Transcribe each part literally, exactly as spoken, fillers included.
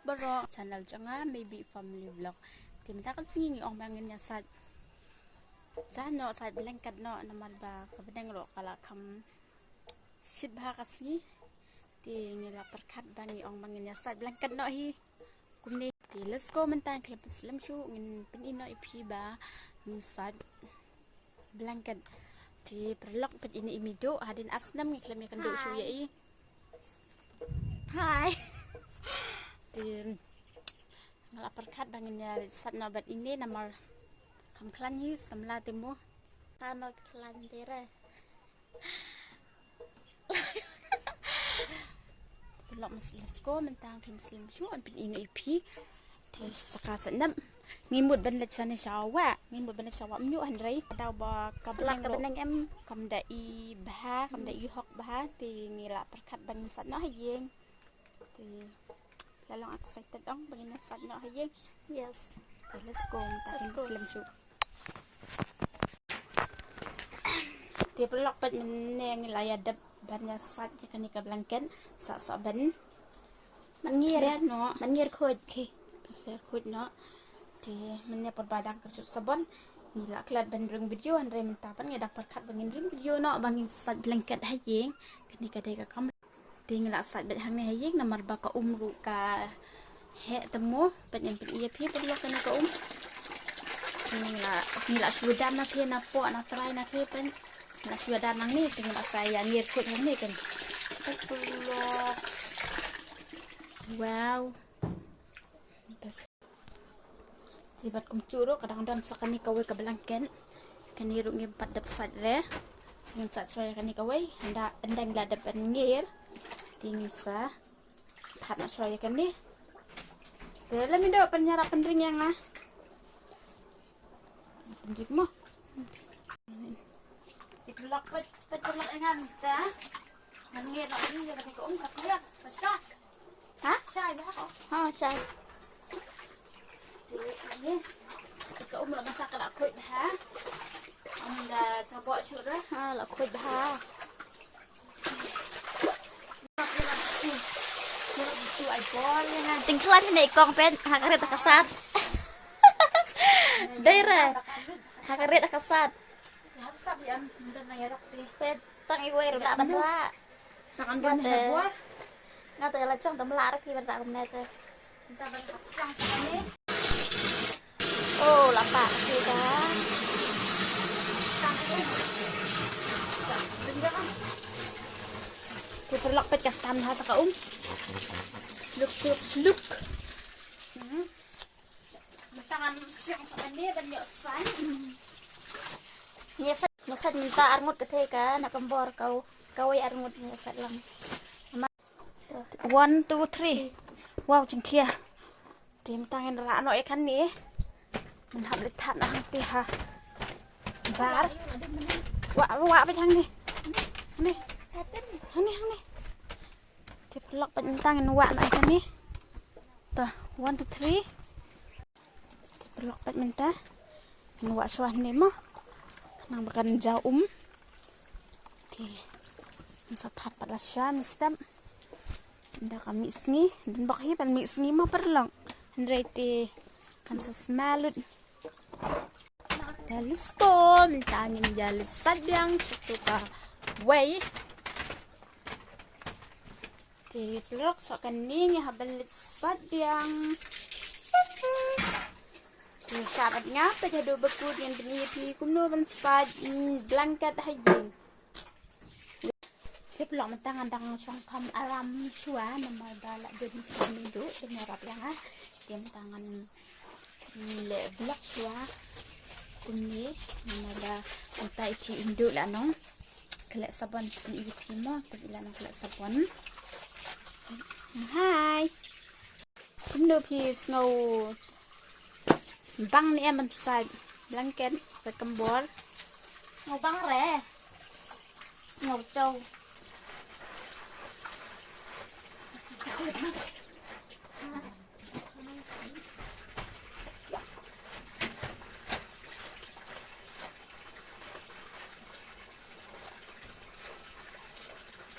Baroh channel jong nga Maybe Family Vlog. Te mynta ka sngi ngi ong ba ngin ïa sait ja noh, sait blanket noh, namar ba ka bneng ruh ka la kham shit bha ka sngi. Te ngi la pyrkhat ba ngi ong ba ngin ïa sait blanket noh hi. Kumne te let's go, mynta khlem pynslem shuh ngin pyni noh ïa phi ba ngin sait blanket. Te paralok, peit ine i mei duh, hadien ar snem ngi khlem ïakynduh shuh ïa i. Hi. Te nga la pyrkhat ba ngin ïa sait noh bad ine namar kham khlaiñ hi, samla te mo. Kham khlaiñ te re. Paralok, let's go, mynta khlem pynslem shuh ngan pyni noh ïa phi. Te sa ka sah nap. Ngi mut ban leit shane sha wah, ngi mut ban leit sha wah mynta hynrei ka daw ba ka bneng ruh kam da i bha, kam da i hok bha, te ngi la pyrkhat ba ngin sait noh ha ïing. Te la long excited ong ba ngin sait noh ha ïing. Yes. Te let's go, mynta khlem pynslem shuh. Te paralok, peit mynne ngi la ïa dep ban ïa sait ïa kane ka blanket, sa sa ban man ngir noh, man ngir khuid. Okay. Ngir khuid noh. Te mynne por ba dang kyrshut sabon ngi la klet ban ring video, hynrei mynta pat ngi dang pyrkhat ba ngin ring video noh ba ngin sait blanket ha ïing. Kane ka dei ka kam Te ngi la sait beit hangne ha ïing namar ba ka um ruh ka heh te mo, peit ngan pyni ïa phi paralok kane ka um. Te ngi la, ngi la shu dan na the na poh na trai na the peit. Ngi la shu dan nangne te ngi la sa ïa ngir khuid hangne kan. Peit paralok. Wow. Te bad kumjuh ruh ka dang don sa kane kawei ka blanket. Kane ruh ngim pat dep sait re. Ngin sait shuwa ïa kane kawei. Ynda, ynda ngi la dep ban ngir. Te ngin sa thad noh shuwa ïa kane. Te lem i doh, pynïarap pynring ïa nga. Pynring mo. Te paralok, peit, peit paralok ïa nga mynta. Ngan ngir noh ïa kane ka um ka piak. Ka shai. Ha? Shai bha ko. Ha, shai. Te ïa kane ka um la mynta ka la khuid bha. Ym da jaboh shuh re. Ha, la khuid bha. Jingkhlaiñ hi ne i kong peit, ha ka rit ha ka sat. Dei re. Ha ka rit ha ka sat. Peit tang iwei ruh la ban rah. Nga te la jong te mlah ruh ki ban rah kumne te. Oh, la pah ki ka. Te paralok, peit ka tan ha ta ka um. Sluk, sluk, sluk. Hmm. Mynta ngan siang sa kane ban ïoh sait. Ngi sait, ngi sait mynta arngut ka thei ka na kambor kau, kawei arngut ngi sait lang. One, two, three. Wow, jingkhia. Te mynta ngin rah noh ïa kane. Ngan hap leit thad noh hangtei ha bar. Wah, wah, peit hangne. Hangne. Hangne, hangne. Te paralok, peit mynta ngin wah noh ïa kane. To, one, two, three. Te paralok, peit mynta ngin wah shuwa hangne mo. Khnang ba kan jaw um. Te ngin sa thad pat lashai mynstep. Ynda ka mih sngi, don bok hi ban mih sngi mo paralok. Hynrei te kan sa sma lut. Let's go, mynta ngin ïa leit sait biang sha tu kawei. Te paralok, sa kane ngi hap ban leit sait biang. Te sa bad nga, peit haduh ba kut ngan pyni ïa phi kumno ban sait, mm, blanket ha ïing. Te paralok, mynta ngan dang shong kham aram shuwa namar ba la dep kham mynduh, te ngi ïarap ïa nga. Te mynta ngan leh vlog shuwa kumne namar ba mynta i khleh ïa i Ndu la nong khleh sabon, i phi mo, i la nong khleh sabon. Hai. Kumno phi, sngew bang ne em ban sait blanket, sait kambor? Sngew bang re. Sngew chau.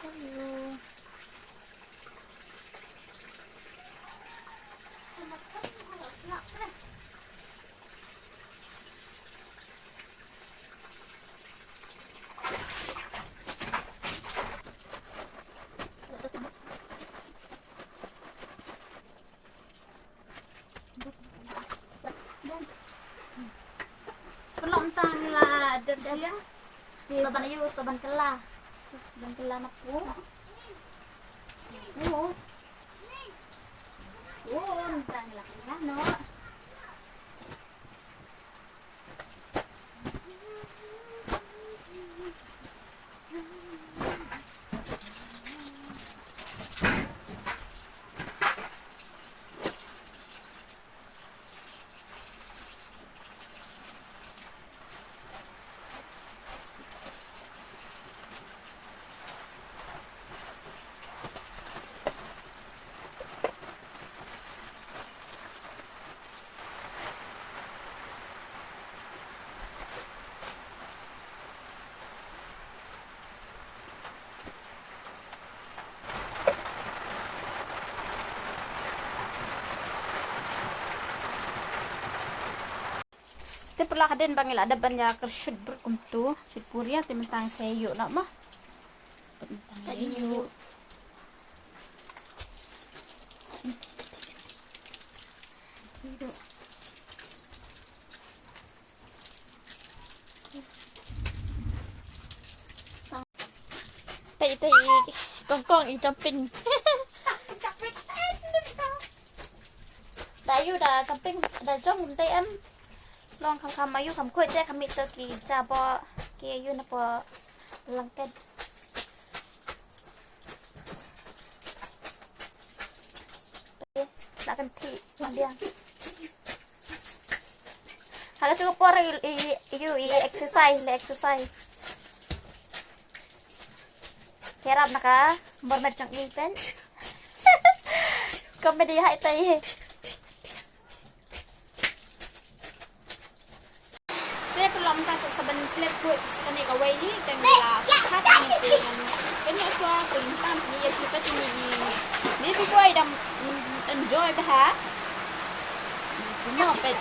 Hello. Pynlong tang la dep siang. Saban ayu, saban kylla. Saban kylla na pu. Oh. Oh, tang la kylla no. Te pyrlok hadien ba ngi la dep ban ïa kyrshuh bruk kumtu, shuh pur ïa te mynta sa ïa ïuh noh ma. Mynta sa ïa ïuh. Peit ita i kongkong i jumping. Da ïoh da jumping da jump te em. Long kham kham ayu kham khuid te kham mih to ki jabo ki ayu na po langket. La kan thi ma biang. Hala tu por i i i exercise le exercise. Kerap naka mermaid jong i pen. Comedy hai tai. Te pynlong ta sa saban klep kut sa kane kawei ni tang la khat ni te kan kan ya swa ko intan ni ya swa ni ni ni bi boy dam enjoy bha. No pet.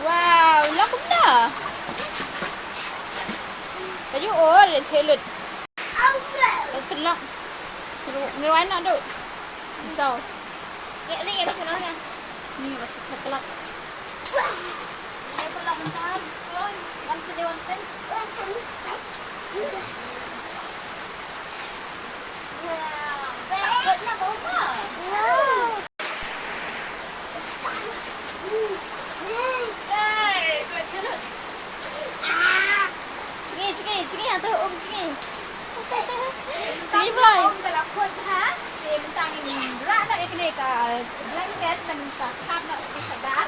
Wow, long kumno. Kayu or ya chelut. Pynlong. Ngi wan na do. So. Ngi ling ngi pynlong na. Ni ba sa pynlong. Ngi pynlong mynta. Wan sini wan sini. Wow. Sa na ba ma. Chingi, chingi, chingi, atu um chingi. Chingi boy. Um bala khut ha. Te mynta ngin rah na ikne ka blanket ban sa khap na ki sagar.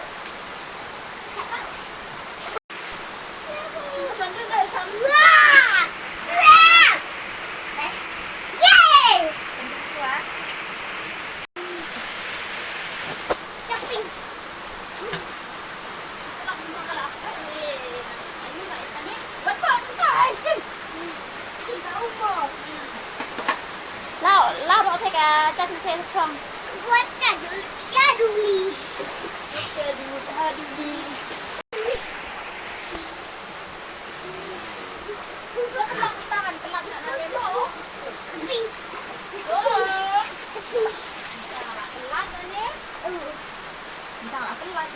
Lao, lao, lao, take a chat and take a prong. What the do? Shaduli. What the do? How do we?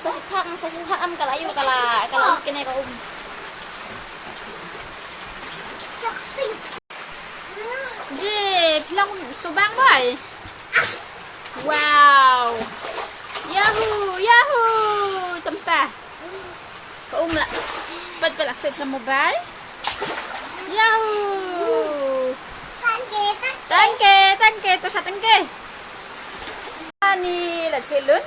Sa shiphang, sa shiphang am ka la ïoh ka la, ka la ïoh kane ka um. Ye, phi long subang bai. Wow. Yahoo, yahoo. Tympa. Ka um la. Pat pat la set sa mobile. Yahoo. Tangke, tangke, to sa tangke. Ani la chelun.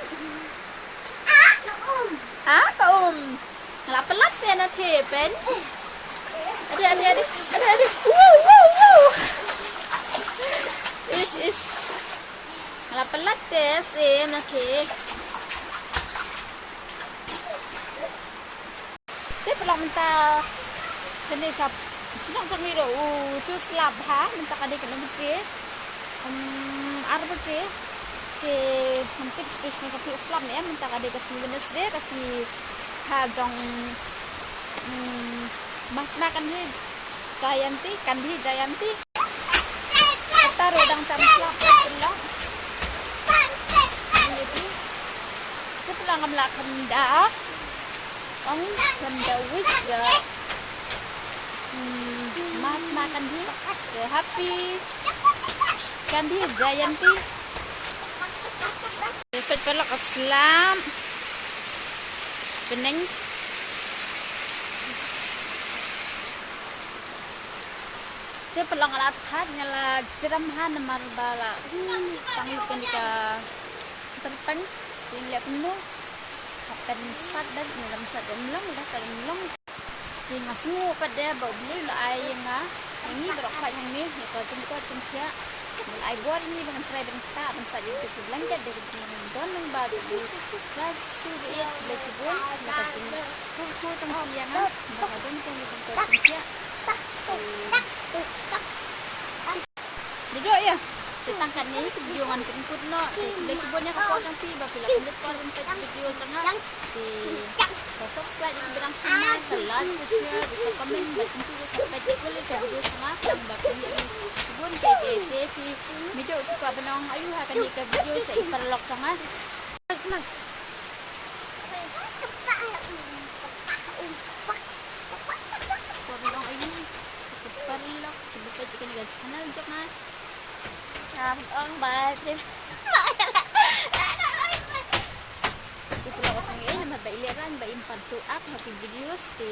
Ah, ka um. Ah, ka um. Nga la pynlait te na the pen. Ade, ade, ade. Ade, ade. Woo, woo, woo. Ish, ish. Nga la pynlait te sim na the. Te pynlong mynta. Sene sap. Shnong jong ngi ruh u tu slap ha mynta ka dei ka nang je. Um, ar baje. Te mynta tu Ka phi slap ne mynta ka dei ka sngi Wednesday, ka sngi ha jong, mm, Mahatma Gandhi Jayanti, Gandhi Jayanti. Kata ruh dang tam slap ka pynlong. Ka pynlong ngam lah khynda. Ong khynda wish ga, mm, Mahatma Gandhi, happy Gandhi Jayanti. Peit paralok ka slap. Bneng. Te paralok nga la thait, nga la jrem ha namar ba la tang lut kane ka tyrpeng. Te ngi leh kumno? Hap pynshad bad, ngi leh pynshad bad mlong, leh pynshad bad mlong. Te nga sngew pat de ba U Blei u la ai ïa nga, ïa ngi baroh pat hangne, ïa ka jingkoit jingkhiah. U la ai bor ïa ngi ba ngan trei ban ktah ban sait ïa ka blanket, da ka jingdon lyngba jong U Trai Jisu ba ïeit. Khublei shibun na ka jingkyrkhu jong phi ïa nga ba nga don kum ka jingkoit jingkhiah. Dei ïa, te tang katne ka video ngan pynkut noh. Te khublei shibun ïa ka por jong phi ba phi la pynlut por ban peit video jong nga. Te sa subscribe ïa ki ba dang sngewbha mai, sa like, sa share, sa comment, bad kumta sa peit full ka video jong nga. Tang ba phi ïa shibun. Te te te phi mih doh phi kwah ban ong aïu ha kane ka video sa i paralok jong nga. Kwah ban ong aïu, paralok, sngewbha peit ïa kane ka channel jong nga. Ngam ong ba te. Te paralok, sa ngi ei namar ba i Lehrain ba im pat tu ap ha ki videos te.